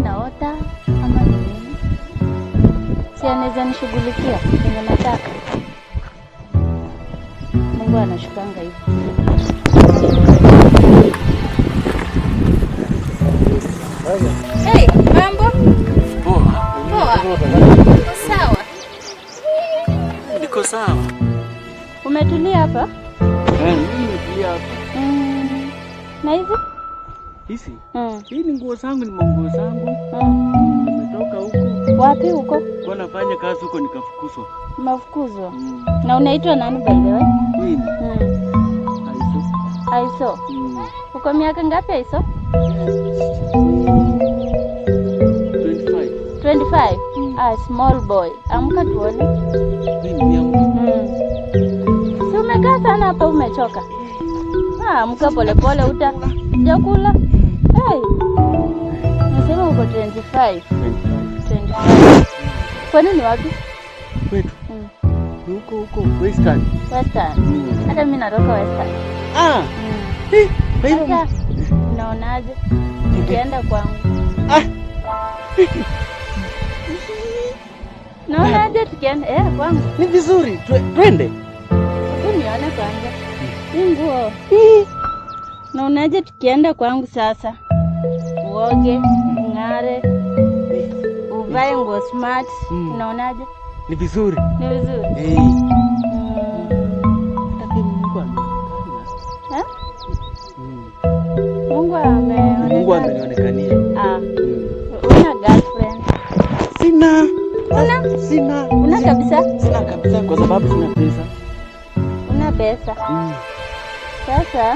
naota ama ni nini? Si anaweza nishughulikia kenye nataka. Mungu anashukanga hivyo. Hey, mambo? Poa. Poa. Uko sawa? Niko sawa. Umetulia hapa? Eh, mimi nimetulia hapa. Na hizi? Hizi? Hii ni nguo zangu, ni manguo zangu. Nimetoka huko. Wapi huko? Kwa nafanya kazi huko nikafukuzwa. Mafukuzwa? Na unaitwa nani by the way? Mimi. Aiso. Aiso. Uko miaka ngapi Aiso? 25. 25? Ah, small boy. Amka tuone. Mimi niamke. Si umekaa sana hapa umechoka. Ah, amka polepole uta. Hujakula? Hey. Nasema uko 25. 25. Kwani ni wapi? Kwetu. Huko huko Western. Western. Hata mimi natoka Western. Ah. Kwa hivyo unaonaje? Ukienda kwangu. Ah. Naonaje tukienda kwangu? Ni vizuri, twende. Hebu nione kwanza. Hii nguo. Naonaje tukienda kwangu sasa? Uoge, ung'are, uvae nguo smart. Unaonaje? Ni vizuri. Ni vizuri. Hata Mungu ameonekana. Eh? Mungu ameonekana. Mungu amenionekania. Ah. Una girlfriend? Sina. Una? Sina. Una kabisa? Sina kabisa kwa sababu sina pesa. Una pesa. Sasa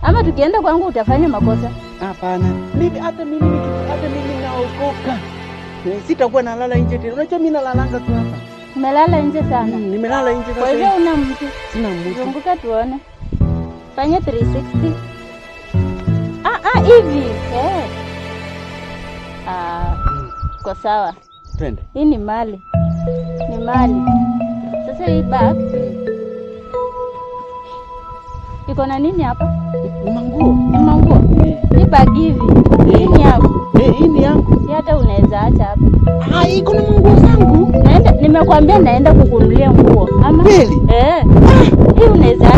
ama tukienda kwangu utafanya makosa? Hapana. Mimi hata mimi hata mimi naokoka. Sitakuwa nalala nje tena. Unajua mimi nalalanga tu hapa. Umelala nje sana. Nimelala nje sasa. Kwa hivyo una mtu? Sina mtu. Zunguka tuone. Fanya 360. Ah, hivi. Ah, kwa sawa. Twende. Hii ni mali. Ni mali. Sasa hii bag iko na nini hapa? Ni manguo. Ni manguo. Ni bag hivi. Hii ni yako. Hii ni yangu. Si hata unaweza acha hapa. Ah, iko na manguo zangu. Naenda, nimekuambia naenda kukununulia nguo. Ama? Kweli? Hii unaweza.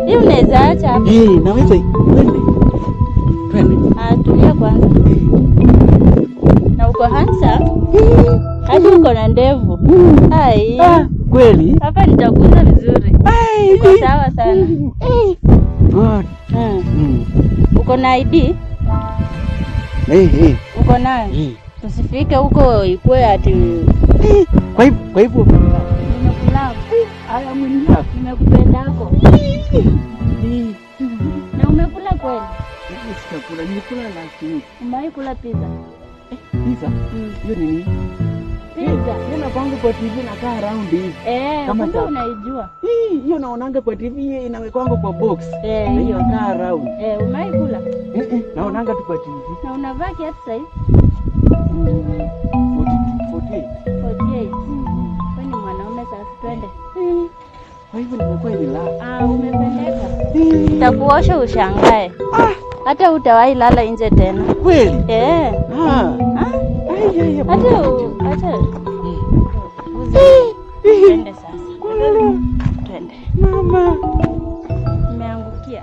Hii unaweza acha hapa. Naweza. Twende. Twende. Ah, tulia kwanza. Na uko handsome. Hadi uko na ndevu. Ai. Ah, kweli? Hapa nitakuza vizuri. Ai. Uko sawa sana. God. Uko na ID? Uko nayo? Tusifike huko ikue ati Kwa hivyo nimekulove. I am in love. Nimekupendako. Na umekula kweli? Mimi sitakula, nilikula last week. Umewahi kula pizza? Pizza? Hiyo ni nini? Pizza. Hiyo nakwanga kwa TV nakaa round hivi. Kumbe unaijua. Hiyo naonanga kwa TV inawekwanga kwa box. Hiyo. Inakaa round. Umewahi kula? Naonanga tu kwa TV. Na unavaa kiatu size? 48. 48. Wewe ni mwanaume sasa, twende. Kwa hivyo nimekuwa in love. Ah, umependeza. Nitakuosha ushangae. Hata utawahi lala nje tena. Kweli? Ah. Ah. Ai, ai, Hata twende sasa. Twende. Mama. Nimeangukia.